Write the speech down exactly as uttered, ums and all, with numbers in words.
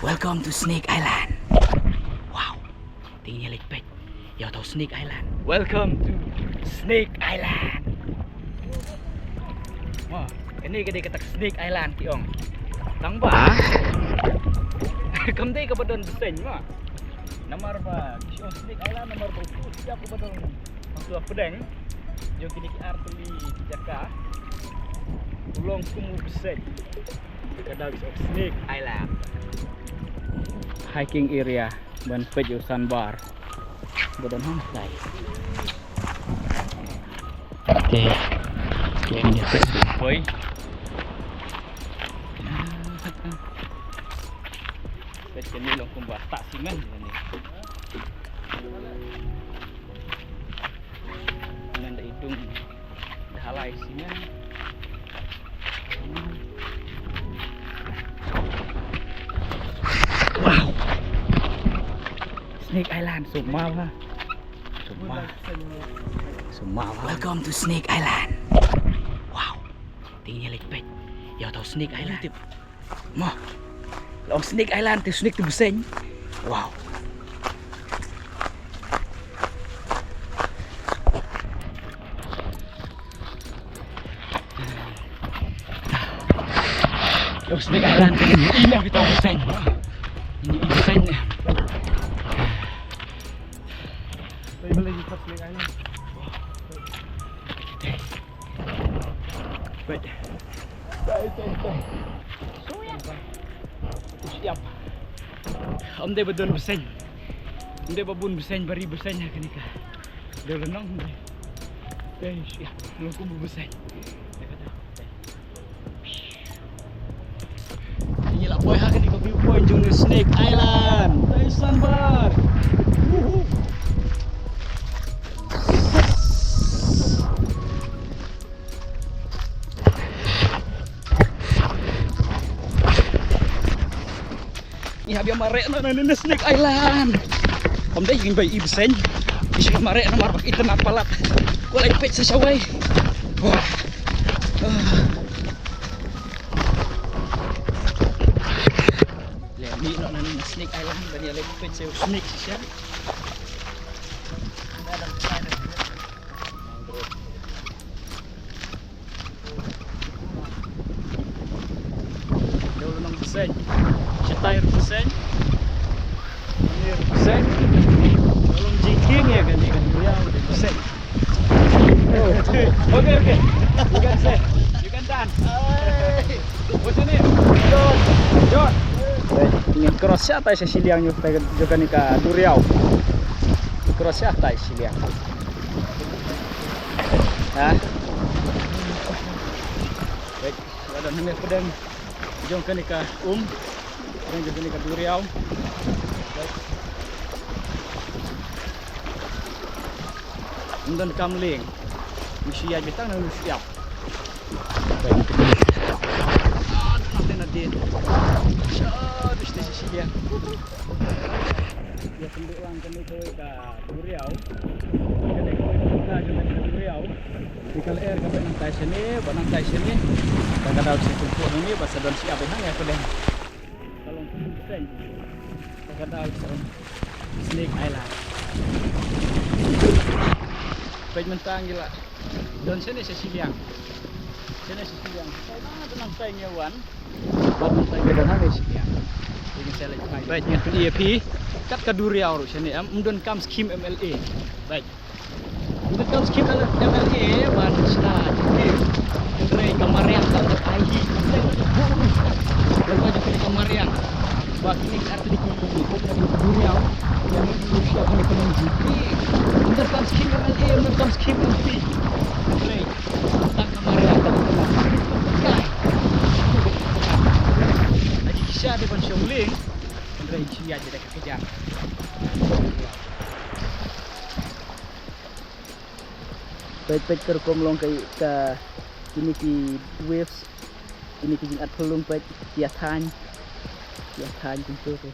Welcome to Snake Island. Wow. Te ngin ïa leit peit ïa uta u Snake Island. Welcome to Snake Island. Mo, kane ka dei kata ka Snake Island ki ong. Tang ba kam dei kaba don bseiñ mo. Namar ba ki ong Snake Island namar ba uto u shyiap uba don hangto ha pdeng jong kine ki artylli ki jaka u long kum u bseiñ. Ka dei ka Snake Island hiking area ban peit ïa u sandbar ba don hangtai. Te, te ngin ïa peit ban poi. Peit kane long kumba tah simen kane. Ngan da idung da halai simen. Wow. Snake Island, sumar ha. Sumar. Sumar ha. Welcome to Snake Island. Wow. Te ngin ïa leit peit ïa uta u Snake Island. Mo. Long Snake Island te u snake te bseiñ. Wow. Long Snake Island te ïa uta u bseiñ. Ini u bseiñ. Peit. Peit, peit, peit. Shyiap. Ym dei ba don bseiñ. Ym dei ba bun bseiñ, ba ri bseiñ ha kane ka dewlynnong. Peit, shyiap. Long kum u bseiñ. Ngi la poi ha kane ka viewpoint jong u Snake Island. Tei sandbar. Woohoo. Ngi hap ïa mareh noh na Snake Island. Ym dei ngi bai i bseiñ. Ngi shu mareh namar ba itynnad palat. Ko leit peit sa shawei. Wah. Ah. Leh mih noh na Snake Island ban ïa leit peit sa u snake shisha. Dewlynnong bseiñ. Shatai ruh bseiñ. Hangne ruh bseiñ. Ka long jingkieng ïa kane ka duriaw dei bseiñ. Oh, okay, okay. You can say. You can dance. What's your name? John. John. Ngin cross shatai sha shiliang jong kane ka duriaw. Cross shatai shiliang. Ha? Baik, la don hangne pdeng jong kane ka um, pdeng jong kane ka duriaw. Baik. Ym don kam lieng. Ngi shu ïaid beit tang na u shyiap. Baik. Ah, don hangne nadien. Sha, bishni shisha. Ïa kynduh lang kane kawei ka duriaw. Kane kawei ka duriaw. Ïa ka lyer ka beit nangtai shane, bad nangtai shane. Ka dei ka dei sha kynduh hangne, bad sa don shyiap hangne ka dei. Ka long kum u bseiñ. Ka dei ka dei Snake Island. Peit mynta ngi la don shane sha shiliang. Shane sha shiliang. Peit nangtai ngi wan. Bad mynta ngi don hangne sha shiliang. Peit ngan pyni ïa phi. Kat ka duriaw ruh shane em, ym don kam skhim M L A. Peit. Ym don kam skhim M L A ban sha jingim. Hynrei ka mariang ka dep ai hi. Lem bad jong kane ka mariang. Ba kine ki artylli ki, ki, ki, ki duriaw. Ïa mut ki sha kane ka long jingim. Ym don kam skhim M L A, ym don kam skhim M P. Hynrei tang ka mariang ka dep ai hi. Aji ki sha dei ban shong lieng. Hynrei shu ïaid da ka kjat. Peit, peit ka rukom long ka, ka, kine ki waves, kine ki jingat phyllung, peit, ki ïa thaiñ, ki ïa thaiñ kumto ko.